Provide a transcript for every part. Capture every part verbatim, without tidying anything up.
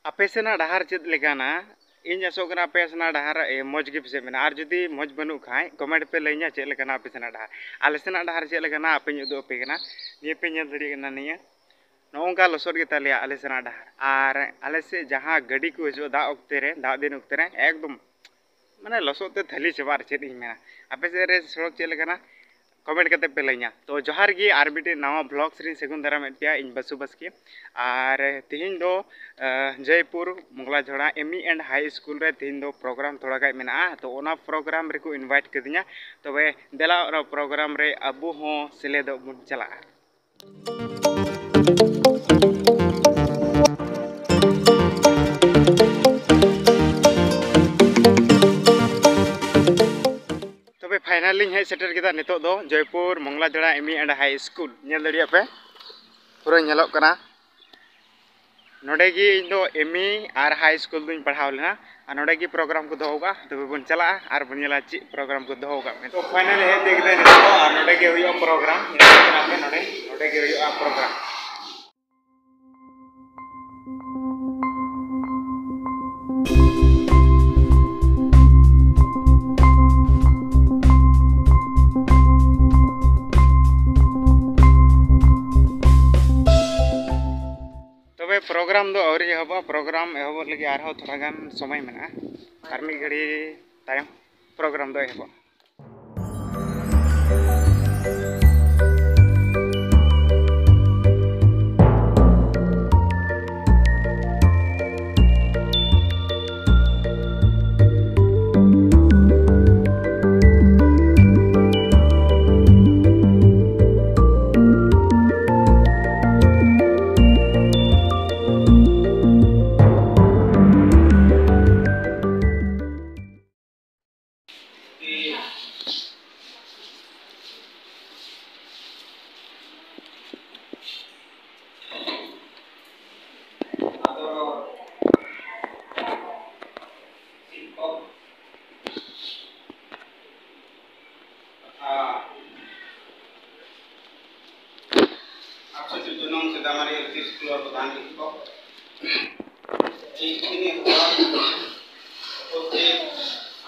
ᱟᱯᱮ ᱥᱮᱱᱟᱜ ᱰᱟᱦᱟᱨ ᱪᱮᱫ ᱞᱮᱠᱟᱱᱟ? ᱤᱧ ᱟᱥᱚᱜ ᱠᱟᱱᱟ ᱟᱯᱮ ᱥᱮᱱᱟᱜ ᱰᱟᱦᱟᱨ, ᱮ, ᱢᱚᱡᱽ ᱜᱮ ᱯᱟᱥᱮᱡ ᱢᱮᱱᱟᱜᱼᱟ᱾ ᱟᱨ ᱡᱩᱫᱤ ᱢᱚᱡᱽ ᱵᱟᱹᱱᱩᱜ ᱠᱷᱟᱡ, ᱠᱚᱢᱮᱱᱴ ᱯᱮ ᱞᱟᱹᱭᱟᱹᱧᱟ ᱪᱮᱫ ᱞᱮᱠᱟᱱᱟ ᱟᱯᱮ ᱥᱮᱱᱟᱜ ᱰᱟᱦᱟᱨ᱾ ᱟᱞᱮ ᱥᱮᱱᱟᱜ ᱰᱟᱦᱟᱨ ᱪᱮᱫ ᱞᱮᱠᱟᱱᱟ, ᱟᱯᱮᱧ ᱩᱫᱩᱜ ᱟᱯᱮ ᱠᱟᱱᱟ᱾ ᱱᱤᱭᱟᱹ ᱯᱮ ᱧᱮᱞ ᱫᱟᱲᱮᱭᱟᱜ ᱠᱟᱱᱟ, ᱱᱤᱭᱟᱹ ᱱᱚᱜᱼᱚ ᱱᱚᱝᱠᱟ ᱞᱚᱥᱚᱫ ᱜᱮ ᱛᱟᱞᱮᱭᱟ ᱟᱞᱮ ᱥᱮᱱᱟᱜ ᱰᱟᱦᱟᱨ᱾ ᱟᱨ ᱟᱞᱮ ᱥᱮᱫ ᱡᱟᱦᱟᱸ ᱜᱟᱹᱰᱤ ᱠᱚ ᱦᱤᱡᱩᱜᱼᱟ ᱫᱟᱜ ᱚᱠᱛᱮ ᱨᱮ, ᱫᱟᱜ ᱫᱤᱱ ᱚᱠᱛᱮ ᱨᱮ, ᱮᱠᱫᱚᱢ ᱢᱟᱱᱮ ᱞᱚᱥᱚᱫ ᱛᱮ ᱛᱷᱟᱹᱞᱤ ᱪᱟᱵᱟᱜ, ᱟᱨ ᱪᱮᱫ ᱤᱧ ᱢᱮᱱᱟ᱾ ᱟᱯᱮ ᱥᱮᱫ ᱨᱮ ᱥᱚᱲᱚᱠ ᱪᱮᱫ ᱞᱮᱠᱟᱱᱟ? ᱠᱚᱢᱮᱱᱴ ᱠᱟᱛᱮ ᱯᱮ ᱞᱟᱹᱭᱟᱹᱧᱟ᱾ ᱛᱚ ᱡᱚᱦᱟᱨ ᱜᱮ, ᱟᱨ ᱢᱤᱫᱴᱮᱱ ᱱᱟᱣᱟ ᱵᱷᱞᱚᱜᱽ ᱥᱮᱨᱮᱧ ᱥᱟᱹᱜᱩᱱ ᱫᱟᱨᱟᱢᱮᱫ ᱯᱮᱭᱟ ᱤᱧ ᱵᱟᱥᱩ ᱵᱟᱥᱠᱮ᱾ ᱟᱨ ᱛᱮᱦᱮᱧ ᱫᱚ, ᱟᱸ, Joypur Monglajhora M E and high school ᱨᱮ ᱛᱮᱦᱮᱧ ᱫᱚ ᱯᱨᱳᱜᱨᱟᱢ ᱛᱷᱚᱲᱟ ᱜᱟᱱ ᱢᱮᱱᱟᱜᱼᱟ᱾ ᱛᱚ ᱚᱱᱟ ᱯᱨᱳᱜᱨᱟᱢ ᱨᱮᱠᱚ ᱤᱱᱵᱷᱟᱭᱤᱴ ᱠᱟᱫᱤᱧᱟ᱾ ᱛᱚᱵᱮ ᱫᱮᱞᱟ, ᱚᱱᱟ ᱯᱨᱳᱜᱨᱟᱢ ᱨᱮ ᱟᱵᱚ ᱦᱚᱸ ᱥᱮᱞᱮᱫᱚᱜ ᱵᱚᱱ ᱪᱟᱞᱟᱜᱼᱟ᱾ ᱛᱚᱵᱮ ᱯᱷᱟᱭᱱᱟᱞ ᱞᱤᱧ ᱦᱮᱡ ᱥᱮᱴᱮᱨ ᱠᱮᱫᱟ ᱱᱤᱛᱚᱜ ᱫᱚ Joypur Monglajhora M E and high school. ᱧᱮᱞ ᱫᱟᱲᱮᱭᱟᱜ ᱯᱮ, ᱯᱩᱨᱟᱹ ᱧᱮᱞᱚᱜ ᱠᱟᱱᱟ᱾ ᱱᱚᱰᱮ ᱜᱮ ᱤᱧ ᱫᱚ ᱮᱢ ᱤ ᱟᱨ ᱦᱟᱭ ᱥᱠᱩᱞ ᱫᱚᱧ ᱯᱟᱲᱦᱟᱣ ᱞᱮᱱᱟ᱾ ᱟᱨ ᱱᱚᱰᱮ ᱜᱮ ᱯᱨᱳᱜᱨᱟᱢ ᱠᱚ ᱫᱚᱦᱚ ᱠᱟᱜᱼᱟ᱾ ᱛᱚᱵᱮ ᱵᱚᱱ ᱪᱟᱞᱟᱜᱼᱟ ᱟᱨ ᱵᱚᱱ ᱧᱮᱞᱟ ᱪᱮᱫ ᱯᱨᱳᱜᱨᱟᱢ ᱠᱚ ᱫᱚᱦᱚ ᱠᱟᱜ ᱢᱮᱱᱛᱮ᱾ ᱛᱚ ᱯᱷᱟᱭᱱᱟᱞ ᱦᱮᱡ ᱛᱤᱭᱳᱜ ᱠᱮᱫᱟ ᱱᱤᱛᱚᱜ ᱫᱚ, ᱟᱨ ᱱᱚᱰᱮ ᱜᱮ ᱦᱩᱭᱩᱜᱼᱟ ᱯᱨᱳᱜᱨᱟᱢ᱾ ᱧᱮᱞ ᱠᱟᱱᱟ ᱯᱮ ᱱᱚᱰᱮ, ᱱᱚᱰᱮ ᱜᱮ ᱦᱩᱭᱩᱜᱼᱟ ᱯᱨᱳᱜᱨᱟᱢ᱾ ᱛᱚᱵᱮ ᱯᱨᱳᱜᱨᱟᱢ ᱫᱚ ᱟᱹᱣᱨᱤ ᱮᱦᱚᱵᱚᱜᱼᱟ᱾ ᱯᱨᱳᱜᱨᱟᱢ ᱮᱦᱚᱵᱚᱜ ᱞᱟᱹᱜᱤᱫ ᱟᱨᱦᱚᱸ ᱛᱷᱚᱲᱟ ᱜᱟᱱ ᱥᱚᱢᱚᱭ ᱢᱮᱱᱟᱜᱼᱟ᱾ ᱟᱨ ᱢᱤᱫ ᱜᱷᱟᱹᱲᱤ ᱛᱟᱭᱚᱢ ᱯᱨᱳᱜᱨᱟᱢ ᱫᱚ ᱮᱦᱚᱵᱚᱜᱼᱟ᱾ এইখিনি উপস্থিত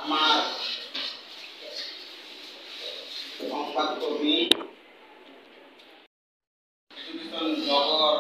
আমাৰ সংবাদকৰ্মী, এডুকেশ্যন ব্লগৰ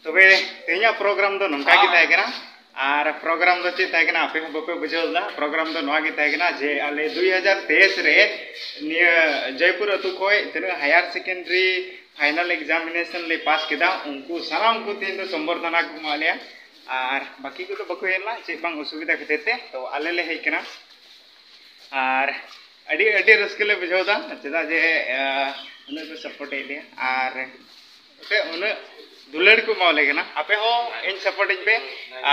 ᱛᱚᱵᱮ ᱛᱮᱦᱮᱧᱟᱜ ᱯᱨᱳᱜᱨᱟᱢ ᱫᱚ ᱱᱚᱝᱠᱟ ᱜᱮ ᱛᱟᱦᱮᱸ ᱠᱟᱱᱟ᱾ ᱟᱨ ᱯᱨᱳᱜᱨᱟᱢ ᱫᱚ ᱪᱮᱫ ᱛᱟᱦᱮᱸ ᱠᱟᱱᱟ, ᱟᱯᱮ ᱦᱚᱸ ᱵᱟᱯᱮ ᱵᱩᱡᱷᱟᱹᱣ ᱞᱮᱫᱟ? ᱯᱨᱳᱜᱨᱟᱢ ᱫᱚ ᱱᱚᱣᱟ ᱜᱮ ᱛᱟᱦᱮᱸ ᱠᱟᱱᱟ ᱡᱮ ᱟᱞᱮ ᱫᱩᱭ ᱦᱟᱡᱟᱨ ᱛᱮᱭᱤᱥ ᱨᱮ ᱱᱤᱭᱟᱹ ᱡᱚᱭᱯᱩᱨ ᱟᱹᱛᱩ ᱠᱷᱚᱱ ᱛᱤᱱᱟᱹᱜ ᱦᱟᱭᱟᱨ ᱥᱮᱠᱮᱱᱰᱟᱨᱤ ᱯᱷᱟᱭᱱᱟᱞ ᱮᱠᱡᱟᱢᱤᱱᱮᱥᱚᱱ ᱞᱮ ᱯᱟᱥ ᱠᱮᱫᱟ, ᱩᱱᱠᱩ ᱥᱟᱱᱟᱢ ᱠᱚ ᱛᱮᱦᱮᱧ ᱫᱚ ᱥᱚᱢᱵᱚᱨᱫᱷᱚᱱᱟ ᱠᱚ ᱮᱢᱟᱜ ᱞᱮᱭᱟ᱾ ᱟᱨ ᱵᱟᱹᱠᱤ ᱠᱚᱫᱚ ᱵᱟᱠᱚ ᱦᱮᱡ ᱞᱮᱱᱟ, ᱪᱮᱫ ᱵᱟᱝ ᱚᱥᱩᱵᱤᱫᱷᱟ ᱠᱷᱟᱹᱛᱤᱨ ᱛᱮ, ᱛᱚ ᱟᱞᱮ ᱞᱮ ᱦᱮᱡ ᱠᱟᱱᱟ᱾ ᱟᱨ ᱟᱹᱰᱤ ᱟᱹᱰᱤ ᱨᱟᱹᱥᱠᱟᱹ ᱞᱮ ᱵᱩᱡᱷᱟᱹᱣ ᱮᱫᱟ, ᱪᱮᱫᱟᱜ ᱡᱮ ᱟᱸ, ᱩᱱᱟᱹᱜ ᱯᱮ ᱥᱟᱯᱳᱨᱴ ᱮᱫ ᱞᱮᱭᱟ᱾ ᱟᱨ ᱟᱯᱮ ᱩᱱᱟᱹᱜ ᱫᱩᱞᱟᱹᱲ ᱠᱚ ᱮᱢᱟᱣᱟᱞᱮ ᱠᱟᱱᱟ, ᱟᱯᱮ ᱦᱚᱸ ᱤᱧ ᱥᱟᱯᱳᱨᱴ ᱟᱹᱧ ᱯᱮ᱾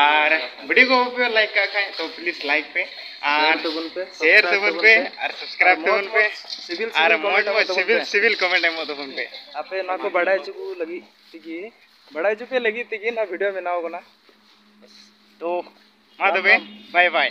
ᱟᱨ ᱵᱷᱤᱰᱤᱭᱳ ᱠᱚ ᱵᱟᱯᱮ ᱞᱟᱭᱤᱠ ᱠᱟᱜ ᱠᱷᱟᱡ ᱛᱚ ᱯᱞᱤᱡᱽ ᱞᱟᱭᱤᱠ ᱯᱮ, ᱟᱨ ᱥᱮᱭᱟᱨ ᱛᱟᱵᱚᱱ ᱯᱮ, ᱟᱨ ᱥᱟᱵᱥᱠᱨᱟᱭᱤᱵ ᱛᱟᱵᱚᱱ ᱯᱮ, ᱟᱨ ᱢᱚᱡᱽ ᱢᱚᱡᱽ ᱥᱤᱵᱤᱞ ᱥᱤᱵᱤᱞ ᱠᱚᱢᱮᱱᱴ ᱮᱢᱚᱜ ᱛᱟᱵᱚᱱ ᱯᱮ᱾ ᱟᱯᱮ ᱱᱚᱣᱟ ᱠᱚ ᱵᱟᱰᱟᱭ ᱦᱚᱪᱚ ᱠᱚ ᱞᱟᱹᱜᱤᱫ ᱛᱮᱜᱮ, ᱵᱟᱰᱟᱭ ᱦᱚᱪᱚ ᱯᱮ ᱞᱟᱹᱜᱤᱫ ᱛᱮᱜᱮ ᱱᱚᱣᱟ ᱵᱷᱤᱰᱤᱭᱳ ᱵᱮᱱᱟᱣ ᱠᱟᱱᱟ᱾ ᱛᱚ ᱢᱟ ᱛᱚᱵᱮ, ᱵᱟᱭ ᱵᱟᱭ᱾